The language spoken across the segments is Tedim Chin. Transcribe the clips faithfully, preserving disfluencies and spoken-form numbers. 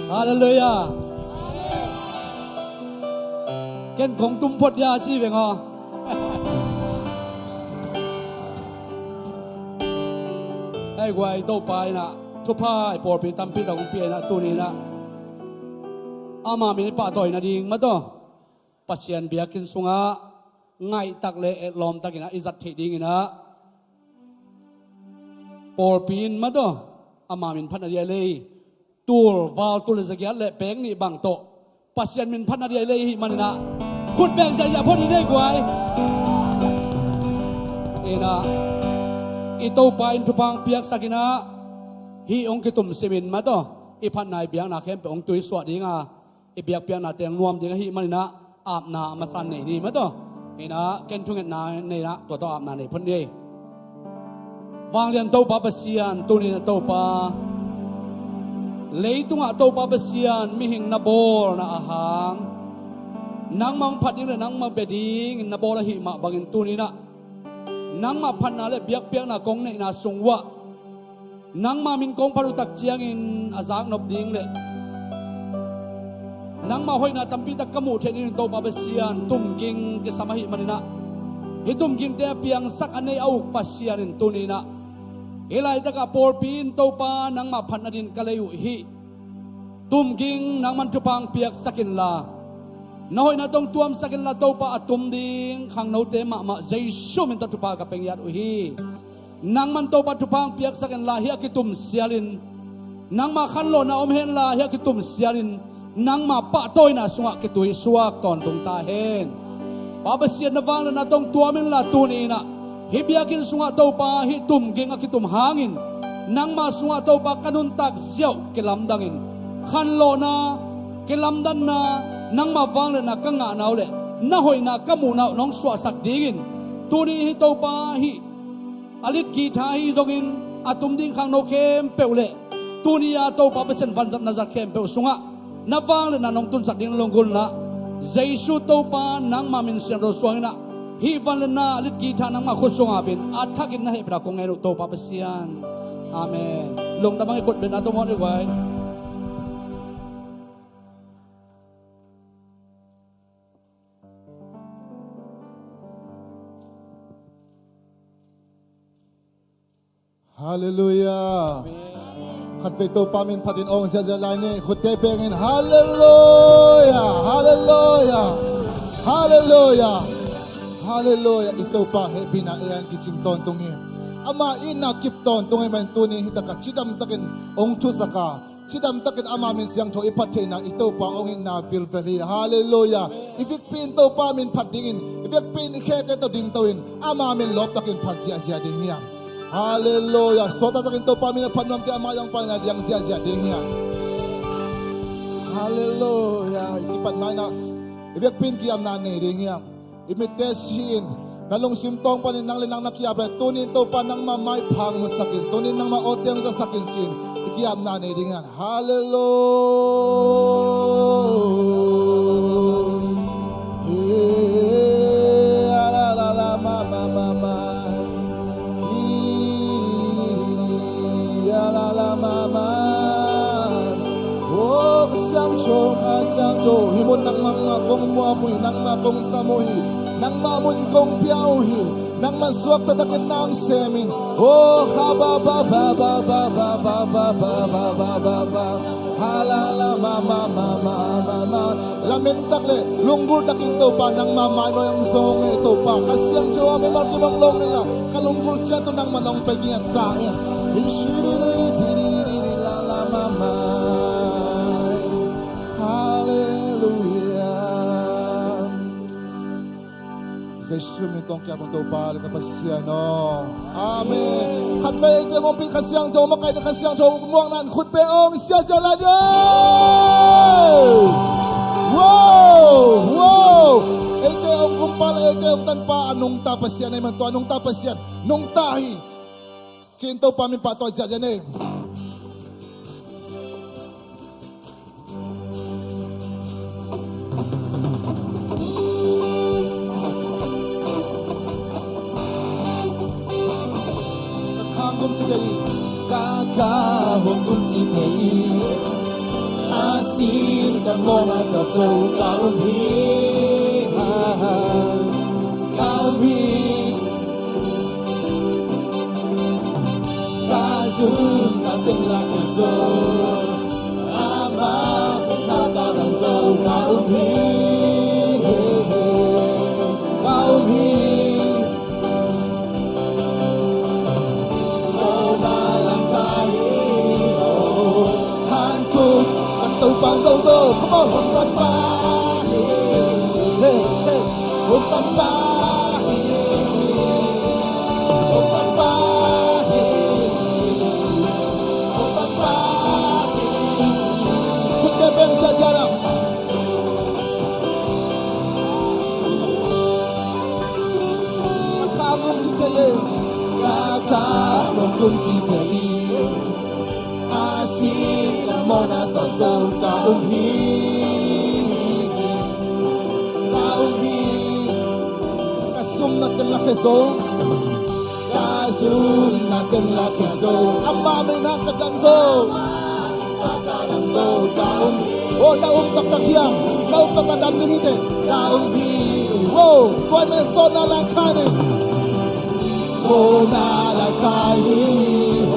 Halleluiah. Ken kong tum phot dia ci veng aw. Hei guai, Topa in ah thupha i pawlpi tampi tak hong pia in ah, tuni in ah ama min i pahtawi nading mah tawh Pasian biakinn sungah ngaihtak le etlawm takin ah i zat theih dingin ah pawlpi in mah tawh ama min phatna dia lei, tul val tul le zagiat le peng nih bang tawh Pasian min phatna dia lei i hih manin ah khut beng ziahziah phot ni nei guai. In ah i Topa in thupha hong piaksak in ah hih hong kitum simin mah tawh i phatna i biakna khempeuh hong tuisuah ding a, i biakpiakna teng nuam ding ahih manin ah apna a masa in nei ni mah tawh. In ah ken thungetna nei in ah tua tawh apna nei phot ni. Vanglian Topa Pasian, tuni in ah Topa, leitungah Topa Pasian mihing na bawlna a hang nangmah hong phat ding le nangmah bia dingin na bawl ahih mah bangin tuni in ah nangmah phatna le biakpiakna kong neihna sung uah nangmah min kong phat uh tak ciangin a zaknop ding le nangmah hoihna tampi tak ka muh theih dingin Topa Pasian tumging kisam ahih manin ah hih tumgingte a piangsak a nei a uk Pasian in tuni in ah hih laitakah pawlpi in Topa nangmah phatna dingin ka lei uh hih tumging nangman thupha hong piaksak inla, na hoihna tawh hong tuamsak inla Topa, a tum ding khangnote mahmah Jesu min tawh thupha ka pe ngiat uh hi. Nangman Topa thupha hong piaksak inla hih a kitum sialin, nangmah khanlawhna om henla hih a kitum sialin nangmah pahtawina sungah kituisuak tawntung ta hen. Pa Pasian, na vangliatna tawh hong tuam inla tuni in ah hih biakinn sungah Topa hih tumging a kitum hangin nangmah sungah Topa ka nuntak ziau kilamdangin, khanlawhna, kilamdanna, nangmah vangliatna ka ngahna uh le na hoihna ka muhna uh nong suahsak dingin tuni hih Topa hih a litgitha ahi zongin a tum ding khangno khempeuh le tuni a Topa Pasian vanzatna zat khempeuh sungah na vangliatna nong tunsak ding lunggulhna Jesu Topa nangmah min siangtho suangin ah hih vangliatna a litgitha nangmah khut sungah pen a thakin na hehpihna kong ngen uh Topa Pasian. Amen. Lungdam hang, i khut bengna tawh mawh ni guai. Halleluiah. Khatvei Topa min phatin awng ziahziah lai ni. Khutte bengin halleluiah, halleluiah, halleluiah, halleluiah. I Topa hehpihna ei-in kicing tawntung hi. Ama itna kip tawntung ahih manin tuni hih takah cidamtakin hong thusaka, cidamtakin ama min siangtho i phat theihna i Topa hong itna vilvel hi. Halleluiah. I vekpi in Topa min phat dingin, i vekpi in i khete tawh dingto in ama min lawptakin phat ziahziah ding hiam? Halleluiah. Suakta takin Topa min a phat nuamte ama hong paina diang ziahziah ding hiam? Halleluiah. I kipat ma-in ah i vekpi in ki-apna nei ding hiam? I mitte si-in, na lungsim tawng panin nang le nang na ki-ap le, tuni in Topa nangmah maipha hong musak in, tuni in nangmah awte hong zasak in ci-in i ki-apna nei ding hiam? Halleluiah. Hi, a la la la ma ma ma ma. Hi, a la la ma ma. Oh, Kha Siangtho, Kha Siangtho, hih mun nangmah kong muak uh hi, nangmah kong sam uh hi, nangmah mun kong pia uh hi. Nangmah suakta takin nang sem in. Oh, ha ba ba ba. Ha la la ma ma ma ma ma ma. Lamen tak le lunggulh takin Topa nangmah mai nuai hong zong e Topa. Kha Siangtho a mimal kim hong long inla ka lunggulh ciat uh nangmah nong pia ngiat ta in. Hi shi ri ri ri ti ri ri ri ri la la ma ma. Halleluiah. Jesu min tawh kiap un Topa le ka Pasian aw. Amen. Khatvei eite hong ompih Kha Siangtho, makaihna Kha Siangtho muakna in khut beng awng ziahziah lai ni. Wow! Wow! Eite hong kumpa le eite hong tanpa a nungta Pasian ahih man tua a nungta Pasian nungta hi. Ci-in Topa min pahtawi ziahziah ni. Ka kha hong gum ci thei hi. Ka kha hong gum ci thei hi. A sin ka mawhna sap zo ka um hi, ka um hi. Ka zumna teng la ka zo, amah na ka dang zo ka um hi, ka um hi. Ka kha hong kum ci thei hi. Ka kha hong kum ci thei hi. A sin ka mawhna sap zo ka um hi. Ka um hi. Ka zumna teng la ka zo. Ka zumna teng la ka zo. Amah mah na ka dang zo. Ka dang zo ka um hi. Oh, na um taktak hiam? Na um taktak dam ding hi teh. Ka um hi. Oh, tua mah sawlna lang kha ni. Sawlna lang kha ni. Oh,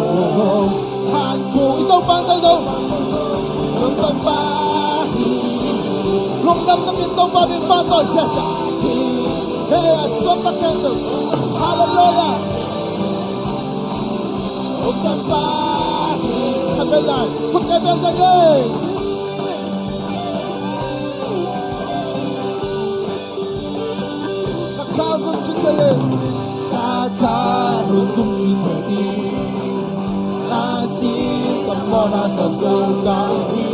oh. Han ku i Topa tau tau. Lungdam pa hi. Lungdam takin Topa min pahtawi siasia. He, a suak takin tu. Hallelujah. Lungdam pa hi. Khat vei lai. Khut te beng te beng. Ka kha hong kum ci thei hi. Ka kha hong kum ci thei hi. A sin ka mawhna sap zo ka um hi.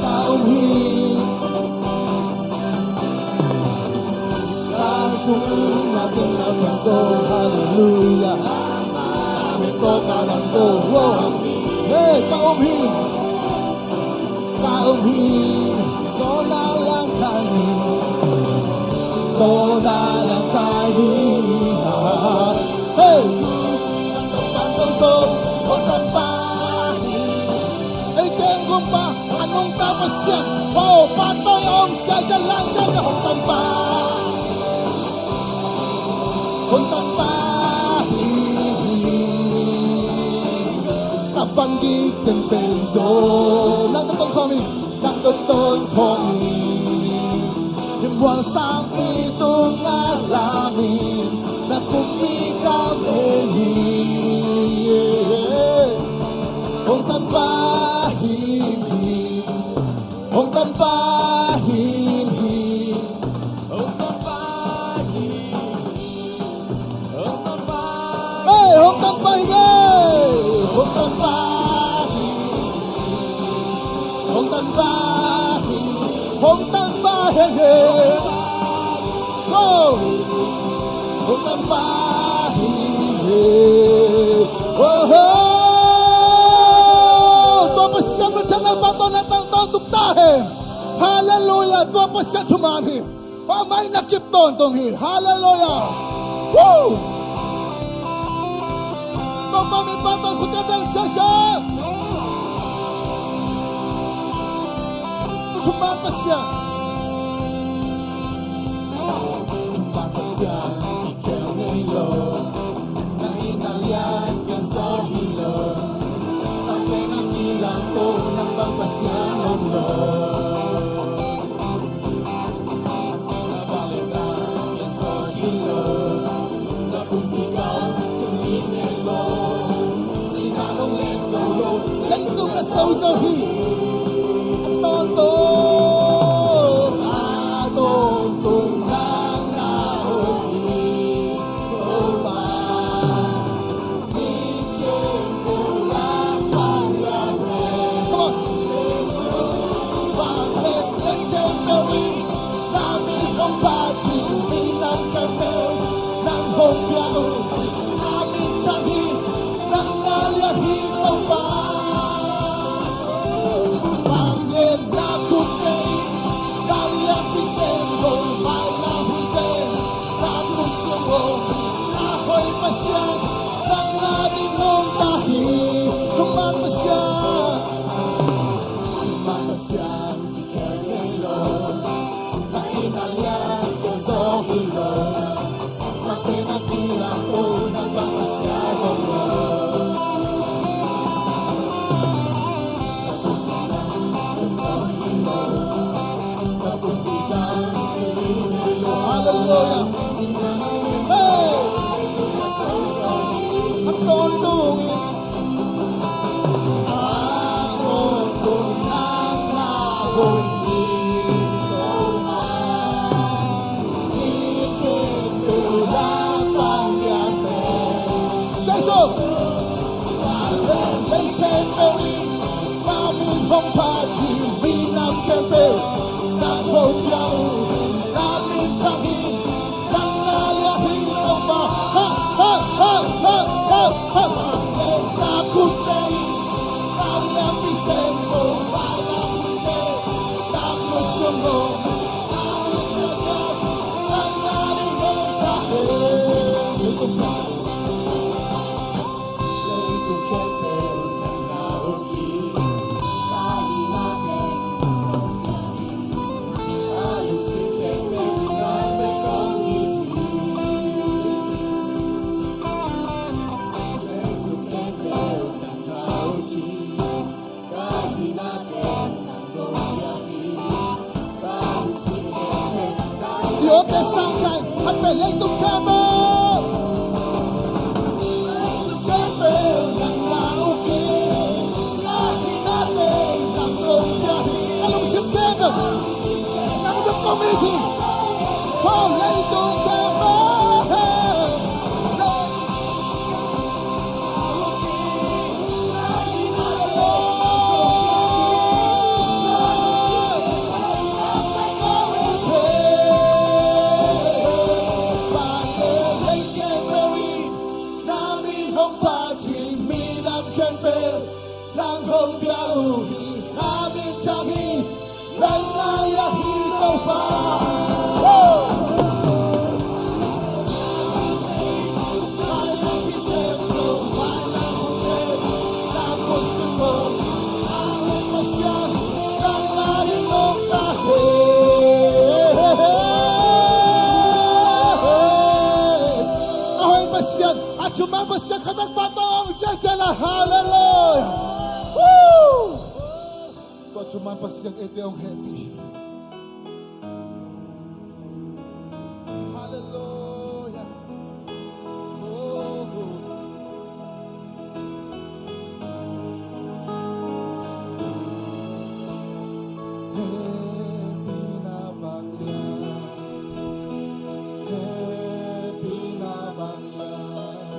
Ka um hi. Ka zumna teng la ka zo. Hallelujah. Mento ka dang zo. Wow. Hey, ka um hi. Ka um hi. Sawlna lang kha ni. Sawlna lang kha ni. Hey. Pan zong zong. Hong tam pa hi. Ei teng gum pa. A nungta Pasian. Wow, pahtawi a om sia, sia lang sia, sia hong tam pa. Hong tam pa hi. Ka van dik teng pen zo. Nang ka ton khawm hi. Nang ka ton khawm hi. Himhual sangpi tung a lam in na pumpi kam en hi. Hong tam pa hi hi. Hong tam pa hi hi. Hong tam pa hi hi. Hong tam pa. Hey, hong tam pa hi hi. Hong tam pa hi. Hong tam pa hi. Hong tam pa hi hi. Go. Hong tam pa hi hi. Oh, oh. Tua Pasian min thanna pahtawi na tangtawn tuk ta hen. Hallelujah. Tua Pasian thuman hi. Amah in a kip tawntung hi. Hallelujah. Woo! Topa min pahtawi, khut te beng siasia. Thuman Pasian. Thuman Pasian, i khel ngei lo. Nang in a lian pian zaw hi lo. Sang peng a kilang ko, nang bang Pasian om lo. Leitung a zozo hi. A tawntung, a tawntung nang na om hi. Topa. I omte sangkai, khat vei, leitung khempeuh. Khempeuh nangmah uh hi. Na hinate nang kong piak hi. Ka lungsim khempeuh nang kong it hi. Oh, leitung khempeuh. A hoih Pasian, a thuman Pasian khat vek pah tawh hong ziahziah la. Halleluiah. Woo! Tua thuman Pasian eite hong hehpih hi. Halleluiah. Oh, oh. Hehpihna vanglian, hehpihna vanglian,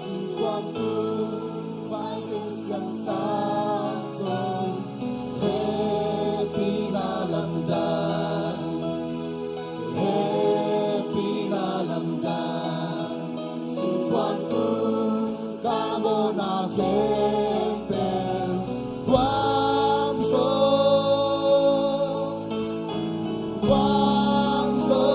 singkuang tung vai teng siangsak zong, hehpihna lamdang, hehpihna lamdang, singkuang tung ka mawhna khempeuh tuam zaw, tuam zaw.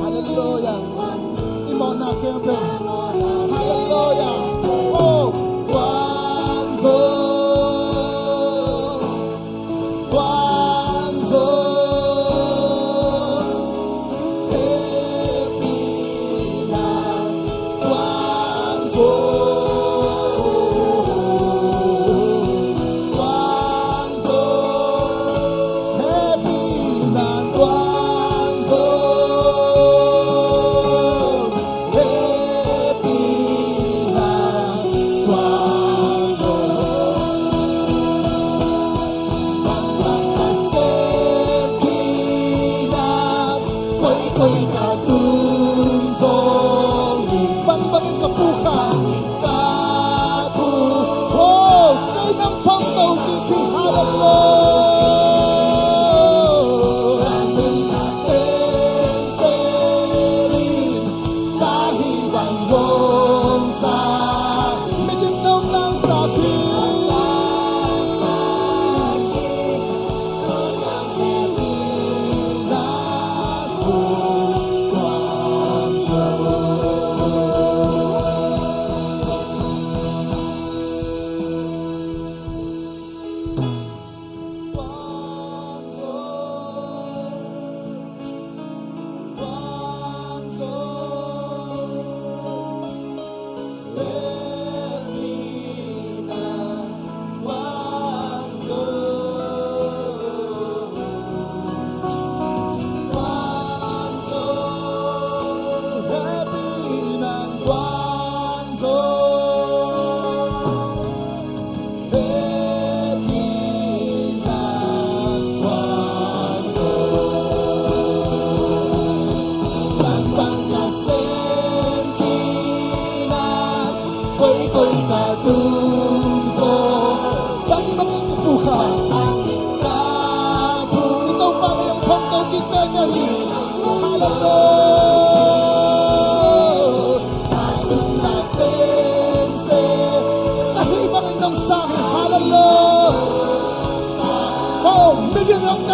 Halleluiah. I mawhna khempeuh. Halleluiah. Oh, tuam zaw. Tuam zaw, hehpihna tuam zaw, tuam zaw, hehpihna tuam zaw, hehpihna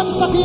Sakhi.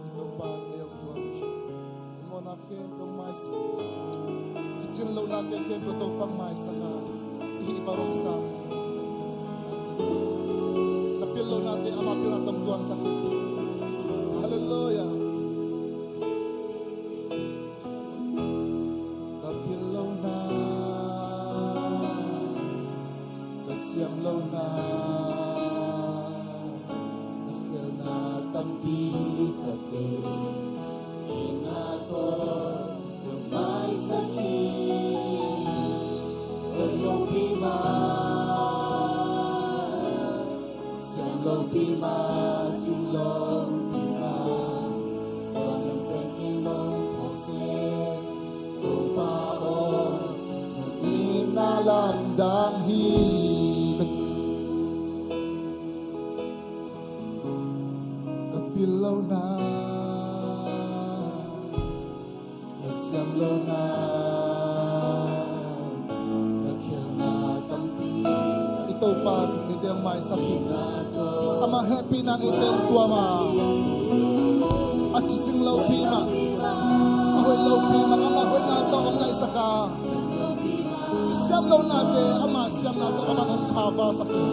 I Topa in ei hong tuam hi. I mawhna khempeuh hong maisak hi. I kicin lohnate khempeuh Topa hong maisak a, i hih bang hong sang hi. Na pil lohnate amah pilna tawh hong tuamsak hi. Halleluiah. Ka pil lohna, ka siam lohna, ka khialhna tampi ka tei. Ina tawh hong maisak hi. Hoih lopi mah, siam lopi mah, cing lopi mah, tua leng pen kei nong phawk seh, Topa aw, nong itna lamdang hi. Ka pil lohna, ka siam lohna, ka khialhna tampi. I Topa in eite hong maisak hi. Amah hehpihna in eite hong tuam a, a cicing lopi mah, a hoih lopi mah, amah hoihna tawh hong ngaihsak a, i siam lohnate amah siamna tawh amah hong khavaisak hi.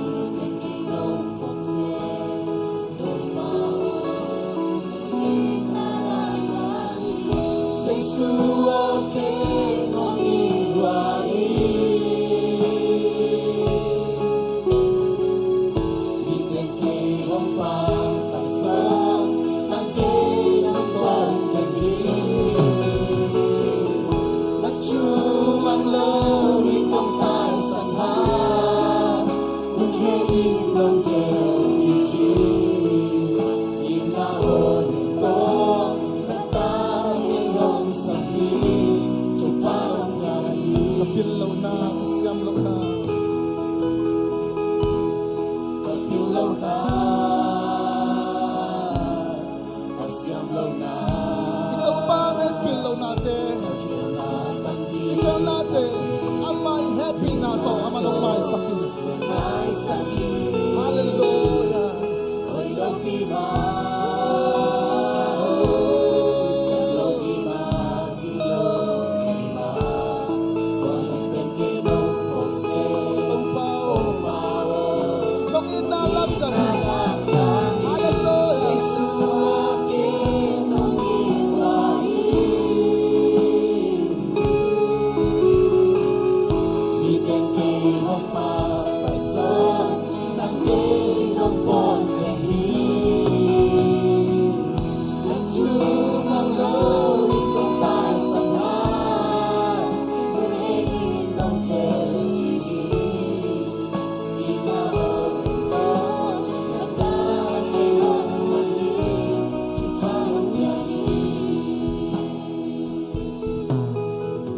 Ka pil lohna, ka siam lohna. Ka pil lohna, ka siam lohna. I Topa in ei pil lohnate, i khialhnate, amah i hehpihna tawh amah hong maisak hi. Halleluiah.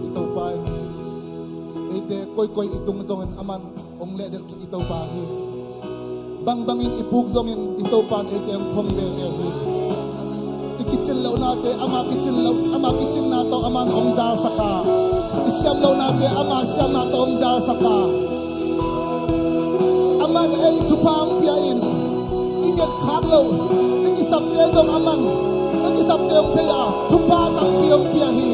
I Topa in eite koikoi i tung zongin aman hong lehdelh kik i Topa hi. Bangbangin i puk zongin i Topa in eite hong thong veve hi. I kicin lohnate ama kicin loh, ama kicinna tawh aman hong dalsak a, i siam lohnate ama siamna tawh hong dalsak a, aman ei thupha hong pia in, i nget khak loh, i kisapte zong aman i kisapte hong thei a, thupha tampi hong pia hi.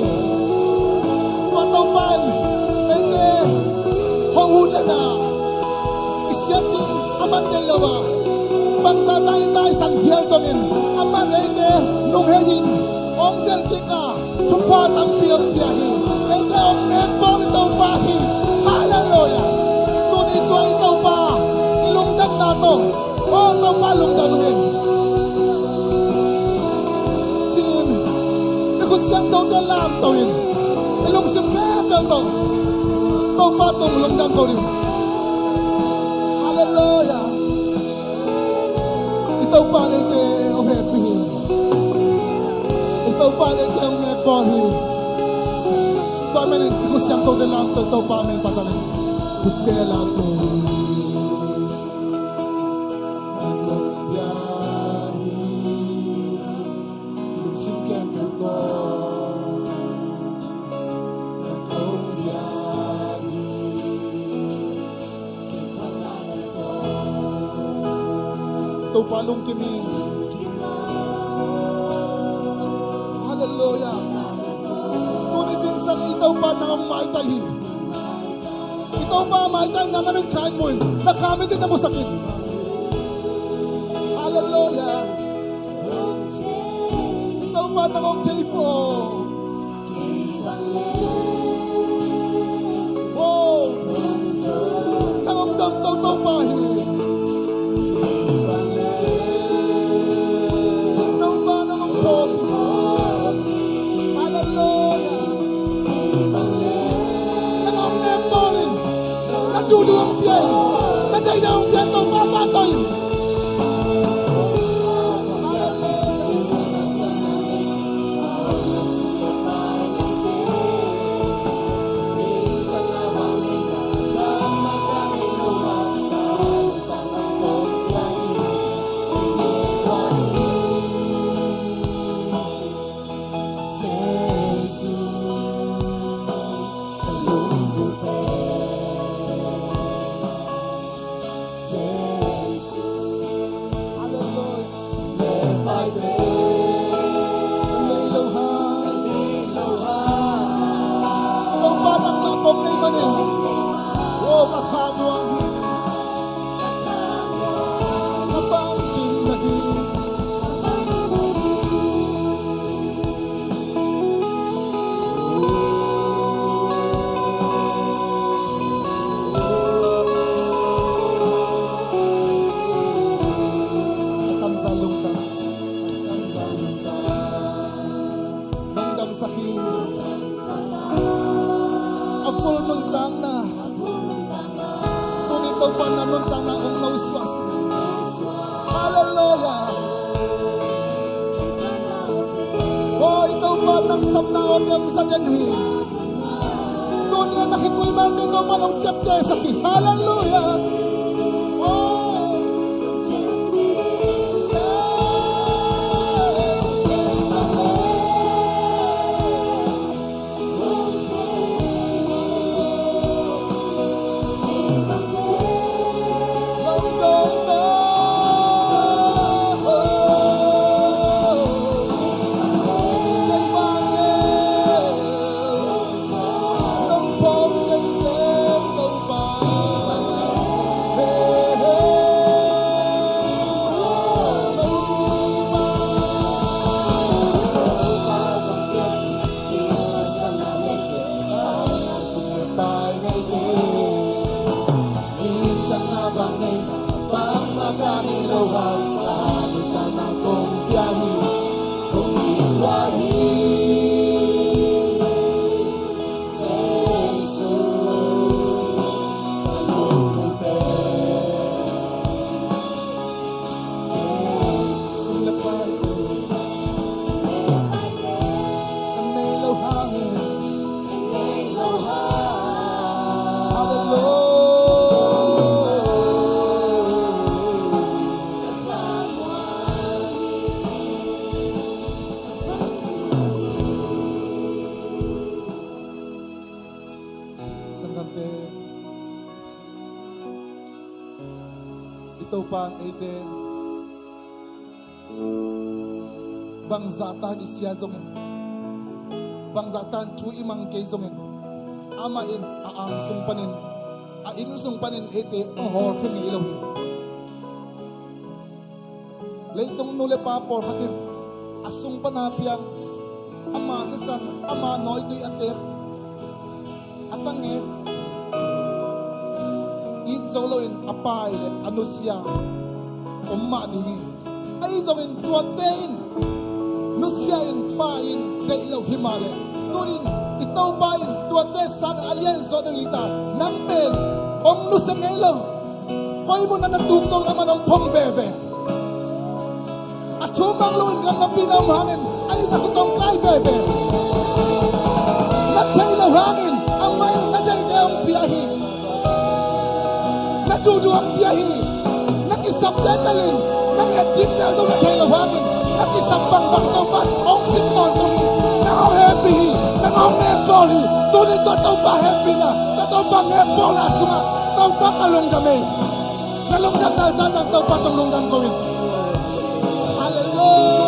Topa in eite hong ut lehang i siat ding a man nei lo a, bangzah tak i taisan phial zongin aman eite nunghei in hong delh kik a, thupha tampi hong pia hi. Eite hong nek pawl i Topa hi. Halleluiah. Tuni tua i Topa i lungdamna tawh, aw Topa, lungdam ing ci-in i khut siangthote lamto in, i lungsim khempeuh tawh Topa tung lungdam ko ding. Halleluiah. I Topa in eite hong hehpih hi. I Topa in eite hong nek pawl hi. Tua manin i khut siangthote lamto, Topa min phat in. Khutte lamto hi. Topa lungkim hi. Halleluiah. Tuni zingsang i Topa nang hong maitai hi. I Topa maitai nang na mitkha in mu in, na kha mit in na musak in. Halleluiah. I Topa nang hong thei pah. Aw, nang hong dam Topa hi. Topa nang hong phawk hi. Halleluiah. Nang hong nek pawl in, na duhduh hong pia in, na deihna hong pia in, Topa pahtawi in. Topa nangmah kong nei manin, aw ka kha muang hi. Ka pang kim na hi. Lungdam sak hi. A full nuntakna. Tuni Topa na nuntakna hong nosuak hi. Halleluiah. Aw i Topa nang sapna aw piang sa den hi. Tuni a na khitui mangte Topa nong ciapteh sak hi. Halleluiah. Aw. Sanggamte, i Topa in eite bangzah tan i sia zongin, bangzah tan thu i mang kei zongin, Amah in a ang sung panin, a inn sung panin eite hong hawlkhia ngei lo hi. Leitung nu le pa pawlkhat in a sung pana piang, ama sisan, ama nawitui a teek, a tangek, it zo loin a pai le a nusia om mah ding hi. Ahi zongin tuate in nusia in, pai in, deih lo hi mah leh, tunin i Topa in tuate sang a lian zawh ding hi ta. Nang pen hong nusia ngei lo. Koi mun ah na tuk zongin aman hong phong veve. A thu mang loin gamlapi na om hangin a inn ah khut hong kai veve. Na theih loh hangin amah in na deihte hong pia hi. Na duhduh hong pia hi. Na kisapte telin na nget ding bel zong na theih loh hangin na kisap bangbang Topa in hong sin tawntung hi. Nang hong hehpih hi. Nang hong nekbawl hi. Tuni tua Topa hehpihna, tua Topa nekbawlna sungah Topa ka lungdam hi. Na lungdamna zah tawh Topa tawh lungdam ko in. Halleluiah.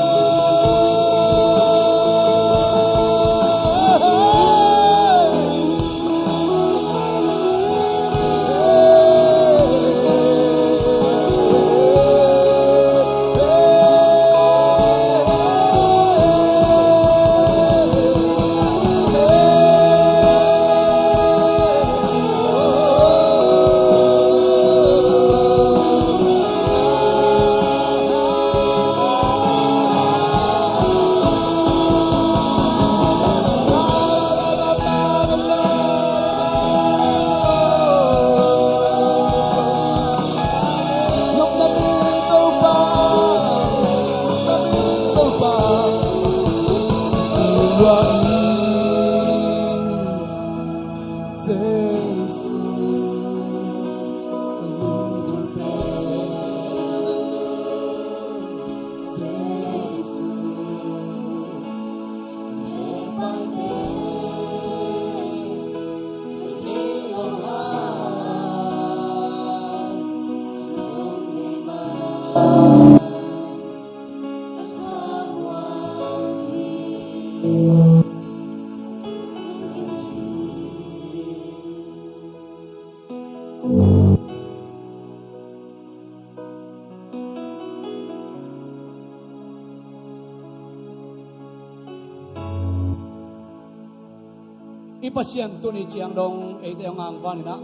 I Pasian tuni ciang dong eite hong angvanin ah,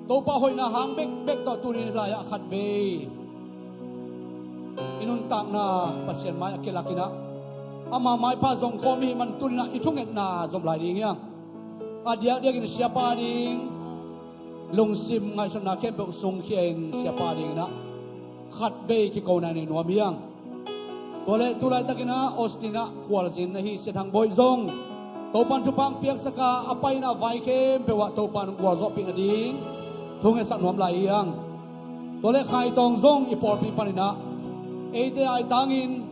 Topa hoihna hang bekbek tawh tuni lai-ah khatvei i nuntakna Pasian mai-ah kilakin ah, ama maipha zong khawm i hih man tunin ah i thungetna zom lai ding hi hang. A diakdiakin siapa ding lungsim ngaihsutna khempeuh sungkhia-in siapa dingin ah khatvei kikona nei nuam hi hang. Tua leh tu laitakin ah Austin ah khualzin ahi Sia Thang Bawi zong Topan thupha hong piaksak a, a paina vai khempeuh ah Topan hong gualzawhpih nading thungetsak nuam lai hi hang. Tua leh Khai Tawng zong i pawlpi panin ah eite aitangin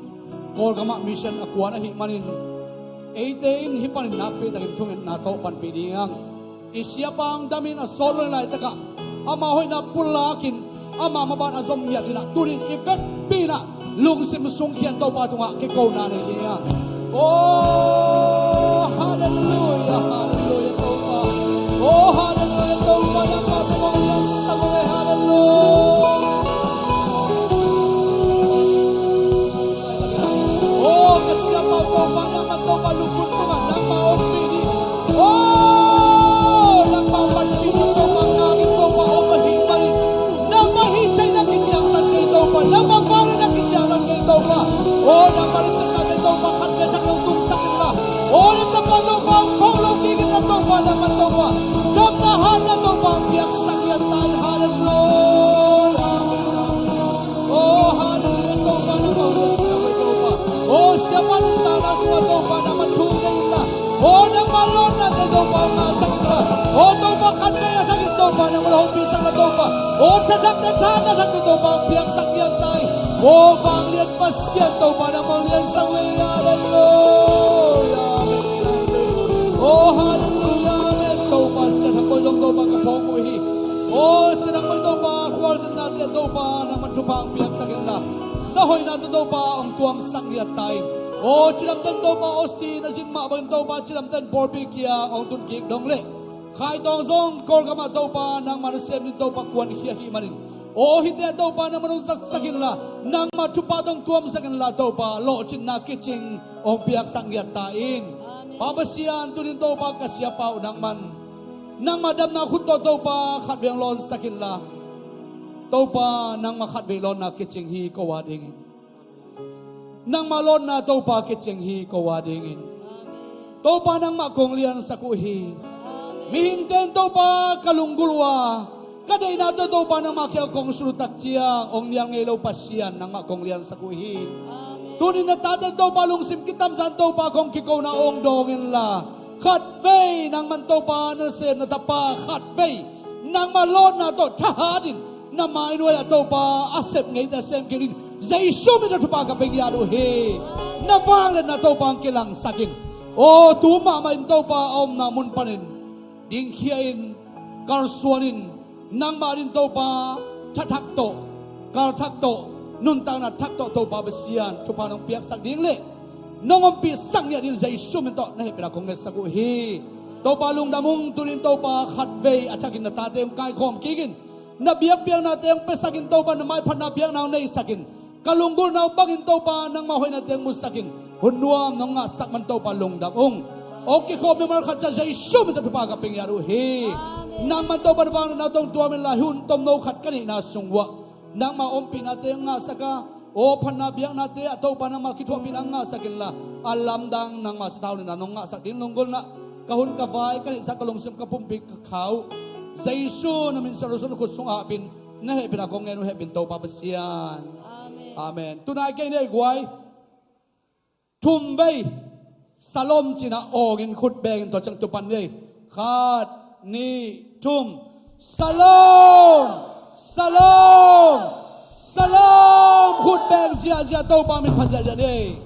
Kawlgam ah mission a kuan ahih manin eite in hih panin nakpi takin thungetna tawh panpih ding hi hang. I siapa hong damin a sawt lo laitakah ama hoihna pulakin ama maban a zom ngiat in ah tunin i vekpi in ah lungsim sungkhia-in Topa tungah kikona nei ding hi hang. Oh, halleluiah, halleluiah Topa. Oh, halleluiah Topa, nangmah tawh hong liansak ve, halleluiah. Oh, ka siapa uh Topa, nangmah Topa lungput tungah nangmah ompih ding. Oh, nangmah panpih ding Topa, nangin Topa om ahih manin nangmah hih ciang na kiciamna kei Topa, nangmah vangliatna kiciamna kei Topa. Oh, nangmah na sepna kei Topa, khatvei thak lo tungsak inla. Oh, na tapa Topa, hong phawk lo kik inla Topa, nangmah Topa damna hatna Topa piaksak ngiat ta in, halleluiah. Oh, halleluiah Topa, nangmah hong liansak ve Topa. Oh, siapa nuntakna sungah Topa nangmah thu nei inla. Oh, nangmah lawnate Topa hong ngahsak inla. Oh Topa, khatvei a thakin Topa nangmah hong piaksak inla Topa. Oh, thathakte tha, thathakte Topa hong piaksak ngiat ta in. Oh, vanglian Pasian Topa nangmah hong liansak ve, halleluiah. Oh, halleluiah, amen. Topa, Sia Thang Bawi zong Topa ka phawk uh hi. Oh, Sia Thang Bawi Topa, khualzinna te ah Topa nangmah thupha hong piaksak inla, na hoihna tawh Topa hong tuamsak ngiat ta in. Aw cidamten Topa, Austin a zin mah bangin Topa cidamten pawlpi kia hong tun kik dong leh Khaitawng zong Kawlgam ah Topa nangmah nasem in Topa kuankhia hih manin, aw hihte Topa nangmah hong zatsak inla, nangmah thupha tawh hong tuamsak inla Topa lawhcinna kicing hong piaksak ngiat ta in. Pa Pasian, tunin Topa ka siapa uh nangman nangmah damna khut tawh Topa khatvei hong lawnsak inla, Topa nangmah khatvei lawnna kicing hi ko a dingin. Nangmah lawnna Topa kicing hi ko a dingin. Topa nangmah kong liansak uh hi. Mihingte in Topa ka lunggulh uh a, ka deihnate Topa nangmah kiang kong sut uh tak ciang hong nial ngei lo Pasian nangmah kong liansak uh hi. Tunin na tate in Topa lungsim kitamzan Topa kong kikona hong dawng inla, khatvei nangman Topa nasem na tapa khatvei nangmah lawnna tawh thahat in na mainuai ah Topa a sep ngeite a sem kik in, Jesu min tawh thupha ka pia ngiat uh hi. Na vangliatna Topa hong kilangsak in. Aw tu mahmah in Topa a omna mun panin dingkhia in, kalsuan in, nangmah adingin Topa thathak tawh, kalthak tawh, nuntakna thak tawh Topa Pasian thupha nong piaksak ding leh nong ompihsak ngiat dingin Jesu min tawh na hehpihna kong ngetsak uh hi. Topa lungdam ung. Tunin Topa khatvei a thakin na tate hong kaikhawm kik in, na biakpiaknate hong piasak in Topa na maiphatna biakna hong neisak in, ka lunggulhna uh bangin Topa nangmah hoihnate hong musak in, hun nuam nong ngahsak man Topa lungdam ung. Hong kikhawm mimal khat ciat Jesu min tawh thupha ka pia ngiat uh hi. Nangman Topa na vangliatna tawh hong tuam inla hun tomno khat ka neihna sung uah nangmah ompihnate hong ngahsak a, aw phatna biaknate ah Topa nangmah kithuahpihna hong ngahsak inla, a lamdang nangmah sathau nihna nong ngahsak ding lunggulhna ka hun ka vai ka neihsa ka lungsim ka pumpi ka kha uh Jesu na min siangtho sung khut sung ah pin na hehpihna kong ngen uh hehpih in Topa Pasian. Amen. Tunai kei nei guai. Thum vei Salom cina awngin khut bengin tua ciang tupan nei. Khat, nih, thum. Salom! Salom! Salom! Khut beng ziahziah Topa min phat ziahziah nei.